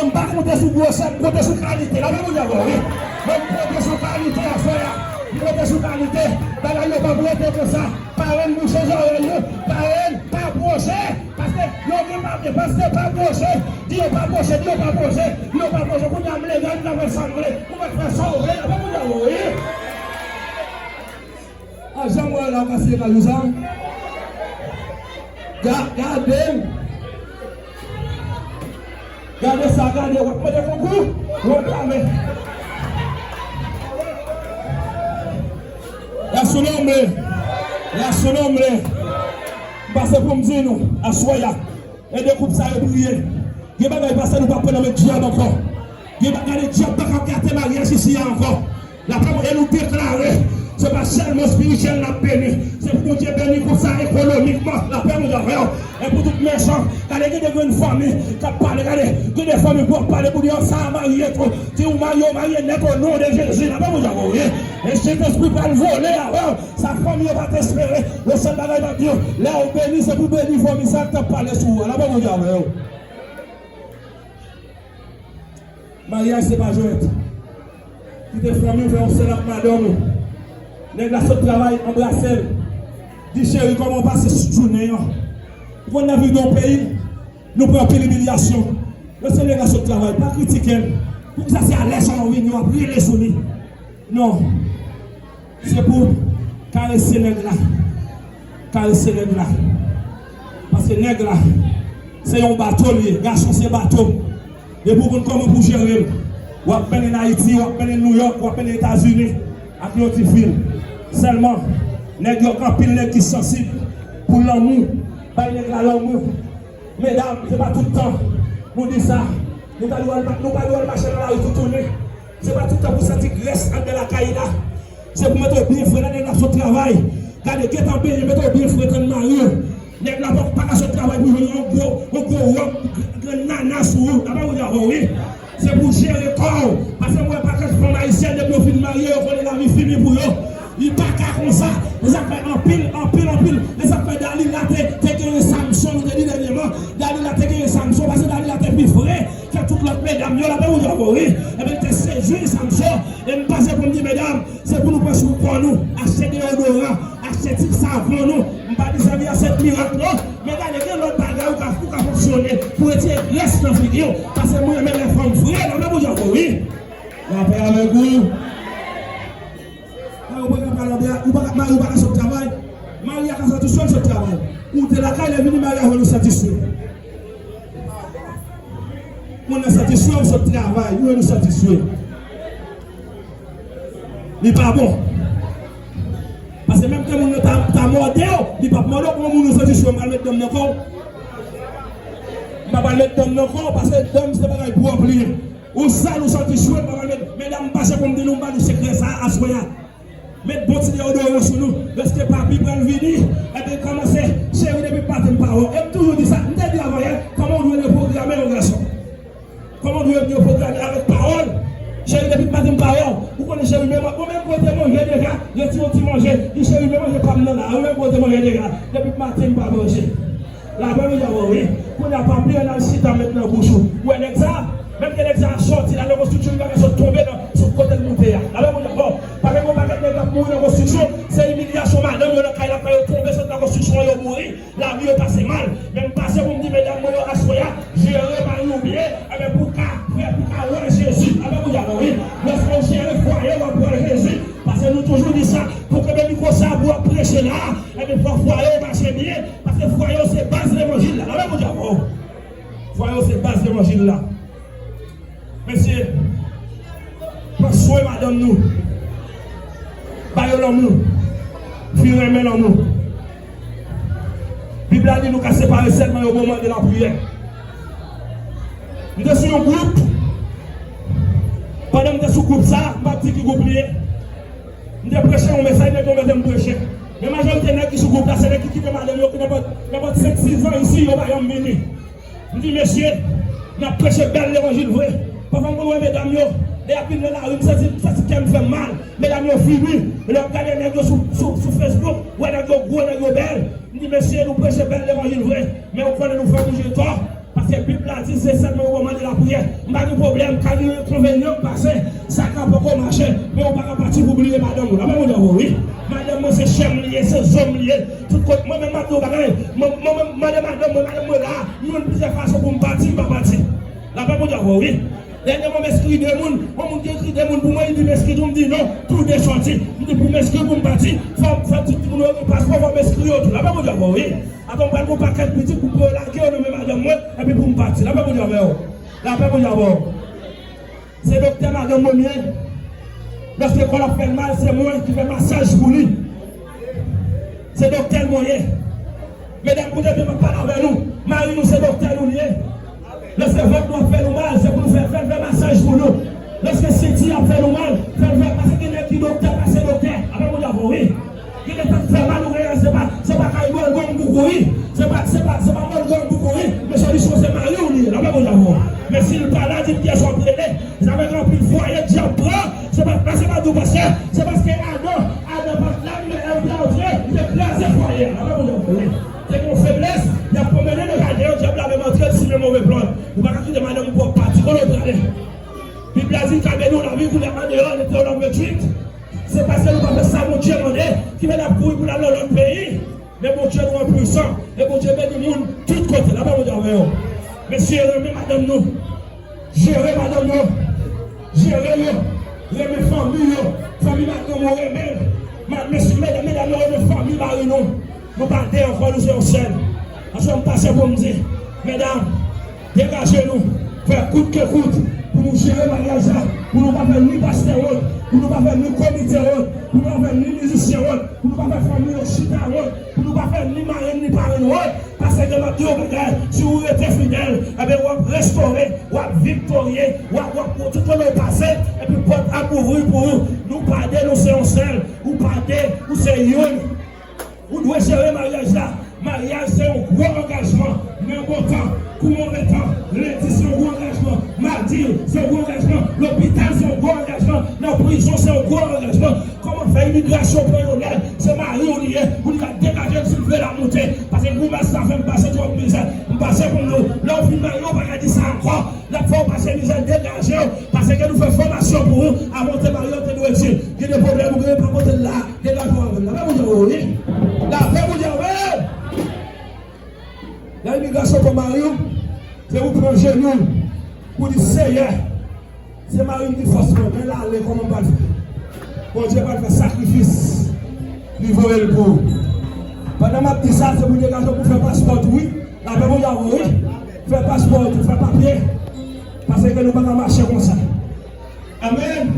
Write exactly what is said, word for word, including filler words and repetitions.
M pa konte sou gwosè, m konte sou kalite. La, pa moun avè, wi. Mwen, m konte sou kalite aswè a. M konte sou kalite. Bagay yo p ap rete konsa. Parenn bouche zòrèy nou. Parenn pa pwoche. Paske yo gen pa byen. Paske pa pwoche. Di yo pa pwoche. Di yo pa pwoche. Di yo pa pwoche. Kounye a m legal, m ka fè sa m vle. Ou mèt fè sa w vle. La, pa moun avè, wi. A, jan m wè la, w ka siye kajou sa. Ga-, gade m. Gade sa, gade, w ap mande konkou, w ap lame. Yasou nonm li, yasou nonm li. M pase pou m di nou, aswè a, ede koup sa yo priye. Gen bagay pase nou pa pran nan men dyab ankò. Gen bagay dyab pa ka gate maryaj isi a ankò. Lapè, e nou deklare, se pa sèlman espirityèl n ap beni, se pou Bondye beni koup sa ekonomikman. Lapè Bondye avè w. E pou tout mechan, gade, gen de grenn fanmi k ap pale, gade, gen de fanmi pou ap pale pou di, "Sa a marye tou." Di ou marye, ou marye nèt o non de Jezi. Lapè Bondye avè w, wi. E Sentespri pral vole avè w. Sa fanmi yo pa t espere. Yon sèl bagay m ap di w, lè w beni, se pou beni fanmi sa k t ap pale sou ou a. Lapè Bondye avè w. Maryaj se pa jwèt. Kite fanmi w fè yon sèl ak madanm ou. Nèg la sot travay, anbrase l. Di, "Cheri, kòman w pase jounen an?" Ou konn nan vi yon peyi, nou pran anpil imilyasyon. Lè se nèg la sot travay, pa kritike l. Poukisa se alè sa w vini, w ap rele sou li? Non. Se pou karese nèg la. Karese nèg la. Paske nèg la, se yon bato l ye. Gason se bato. Depi w konn kòman pou jere l, w ap mennen Ayiti, w ap mennen Nouyòk, w ap mennen Etazini ak yon ti fil. Sèlman, nèg yo, anpil nèg ki sansib pou lanmou. Bay nèg la lanmou. Medam, se pa tout tan nou di sa. Nou pa dwe al, nou pa dwe al mache nan lari toutouni. Se pa tout tan pou santi grès anndan lakay la. Se pou mete w byen fre, lè nèg la sot travay. Gade, gentan benyen, mete w byen fre, tann mari w. Nèg la pa, pa ka sot travay pou jwenn yon gwo, yon gwo wòb, grenn nana sou ou. Lapè Bondye avè w, wi. Se pou jere kò w. Paske mwen, pakèt fanm ayisyèn, depi yo fin marye, yo konnen lavi fini pou yo. Li pa ka konsa. Se sa k fè anpil, anpil, anpil. Se sa k fè Dalila te, te genyen Samson, nou te di dènyèman. Dalila te genyen Samson, paske Dalila te pi fre ke tout lòt medam yo. Lapè Bondye avè w, wi. Ebyen, li te sedui Samson. E m pase pou m di, medam, se pou nou pran swen kò nou. Achte deyodoran, achte ti savon nou. M pa di sèvi a sèt mirak, non. Men gade, gen lòt bagay ou ka, ou ka fonksyone pou retire grès nan figi w. Paske mwen renmen lè fanm fre, lapè Bondye avè w, wi. Lapè avèk ou. Mari w pa ka pale anpil, ou pa ka, mari w pa ka sot travay. Mari a ka santi swe l sot travay. Ou te lakay, lè vini mari a wè nou santi swe. Moun nan santi swe, ou sot travay, ou wè nou santi swe. Li pa bon. Paske menm ke moun nan ta, ta mòde w, li p ap mòde w, kòman moun nan santi swe, m pral met dan m nan kò w. M pa pral met dan m nan kò w, paske dan m se bagay pwòp li ye. Ou sal, ou santi swe, m pa pral met, medam, m pase pou m di nou, m ba nou sekrè sa a aswè a. Met bon ti deyodoran sou nou. Lèske papi pral vini, ebyen, kòmanse, cheri, depi maten m pa wè w. E m toujou di sa, m te di avanyè, kòman w dwe reprograme yon gason? Kòman w dwe reprograme avèk pawòl? Cheri, depi maten m pa wè w. Ou konnen, cheri, men mwen, bon, men m pote manje deja, retire yon ti manje. Di, cheri, men manje pa m nan la, ou men m pote manje deja. Depi maten m pa manje. Lapè Bondye avè w, wi. Kounye a, papi an al chita met nan bouch ou. Ou wè nèg sa? Menm ke nèg sa a sòti la nan konstriksyon, li pa ka sot tonbe nan, sou kote l moute a. Lapè Bondye avè w. Paske gon pakèt nèg k ap mouri nan konstriksyon, se imilyasyon madanm yo nan kay la fè yo tonbe sot nan konstriksyon an, yo mouri. Lavi yo pase mal. Men m pase pou m di medam mwen yo aswè a, jere mari w byen, enben pou w ka prè, pou w ka wè Jezi. Lapè Bondye avè w, wi. Lòske w jere fwaye w, w ap wè Jezi. Paske nou toujou di sa, pou kenbe mikwo sa a, pou w ap preche la, enben fò fwaye w mache byen. Paske fwaye w se baz levanjil la. Lapè Bondye avè w. Fwaye w se baz levanjil la. Mesye, pran swen madanm nou. Ba yo lanmou. Fi renmen lanmou. Bib la di nou ka separe sèlman yon moman de lapriyè. M te sou yon gwoup. Pandan m te sou gwoup sa, m p ap di ki gwoup li ye. M te preche yon mesaj, nèg yo mete m preche. Men majorite nèg ki sou gwoup la, se nèg ki kite madanm yo, ki nenpòt, nenpòt senk, sis zan isi, yo pa janm vini. M di, mesye, n ap preche bèl levanjil vre. Pafwa m konn wè medam yo, lè y ap vin nan lari, m santi, m santi kè m fè m mal. Medam yo fini. Lè w ap gade nèg yo sou, sou, sou Facebook, w wè nèg yo gwo, nèg yo bèl. M di, mesye, nou preche bèl levanjil vre. Men ou konnen nou fè bouje tò. Paske Bib la di se sèlman yo mande lapriyè. M pa gen pwoblèm, ka gen enkonvenyan k pase, sa ka poko mache, men ou pa ka pati pou bliye madanm ou. Lapè Bondye avè w, wi. Madanm mwen se chè m li ye, se zo m li ye. Tout kote, mwen menm m ap di w bagay, mwen, mwen menm, mande madanm mwen, madanm mwen la, m jwenn plizyè fason pou m pati, m pa pati. Lapè Bondye avè w, wi. Dènyèman, m enskri de moun, yon moun ki enskri de moun pou mwen, li di m enskri tou, m di non, tou de sòti. M di pou m enskri pou m pati, fò, fò tout moun yo gen paspò, fò m enskri yo tou. Lapè Bondye avè w, wi. Atò m pral gon pakèt pitit pou, pou yo lage yo nan men madanm mwen, epi pou m pati. Lapè Bondye avè w. Lapè Bondye avè w. Se doktè madanm mwen m ye. Lòske kò l ap fè l mal, se mwen ki fè masaj pou li. Se doktè l mwen ye. Medam, koute byen, m ap pale avè nou. Mari nou se doktè nou l ye. Lòske vant nou ap fè nou mal, se pou nou fè, fè l fè masaj pou nou. Lòske senti ap fè nou mal, fè l fè, paske gen nèg ki doktè pase doktè. Lapè Bondye avè w, wi. Gen de tèt fè mal ou genyen, se pa, se pa kay mòlgòm pou kouri. Se pa, se pa, se pa mòlgòm pou kouri. Men solisyon se mari w li ye. Lapè Bondye avè w. Men si l pa la, di l kiyès w ap rele. Sa fè gen anpil fwaye dyab pran. Se pa, se pa di w pastè, se paske Adan, Adan pa t la, men Èv te antre, li te kraze fwaye a. Lapè Bondye avè w. Se gen yon feblès, y ap pwomennen nan jaden an, dyab la menm antre, l simen move plan. Ou pa ka kite madanm ou pwòp pati. Kote w prale? Bib la di, kabele w lavi koulye a andeyò, Detewonòm venntuit. Se paske nou pa fè sa Bondye mande, ki fè n ap kouri pou n al nan lòt peyi. Men Bondye nou an pwisan, e Bondye beni moun tout kote. Lapè Bondye avè w. Mesye, renmen madanm nou. Jere madanm yo. Jere yo. Renmen fanmi yo. Fanmi madanm ou renmen l. Ma-, mesye, medam, medam yo renmen fanmi mari nou. Nou pa de ankò, nou se yon sèl. Aswè m pase pou m di, medam, degaje nou, fè kout ke kout, pou nou jere maryaj la, pou nou pa fè ni pastè wont, pou nou pa fè ni komite wont, pou nou pa fè ni mizisyen wont, pou nou pa fè fanmi yo chita wont, pou nou pa fè ni marenn ni parenn wont, paske m ap di w bagay, si ou rete fidèl, enben w ap restore, w ap viktorye, w ap, w ap, tout kote w pase, epi pòt ap ouvri pou ou. Nou pa de, nou se yon sèl, ou pa de, ou se youn. Ou dwe jere maryaj la. Maryaj se yon gwo angajman. Nan bon tan, kou move tan, lendi se yon gwo angajman. Madi se yon gwo angajman. Lopital se yon gwo angajman. Nan prizon se yon gwo angajman. Kòman fè imigrasyon pran yon nèg? Se mari w li ye. Ou di l ap degaje l si l vle l ap moute. Paske grimès sa fè m pase twòp mizè. M pase pou m di w, lè w fin marye, w pa ka di sa ankò. L ap fè w pase mizè, degaje w. Paske nou fè fòmasyon pou ou. Avan w te marye, w te dwe di l. Gen de pwoblèm ou genyen, pa pote l la. Degaje w avè l. Lapè Bondye avè w, wi. Lapè Bondye avè w. Lè imigrasyon pran mari w, se pou pran jenou w, pou di, Seyè, se mari m ki fòs mwen, men l ale, kòman m pral fè? Bondye pral fè sakrifis, li voye l pou ou. Pandan m ap di sa, se pou degaje w pou fè paspò tou, wi. Lapè Bondye avè w, wi. Fè paspò tou, fè papye. Paske nou pa ka mache konsa. Amèn.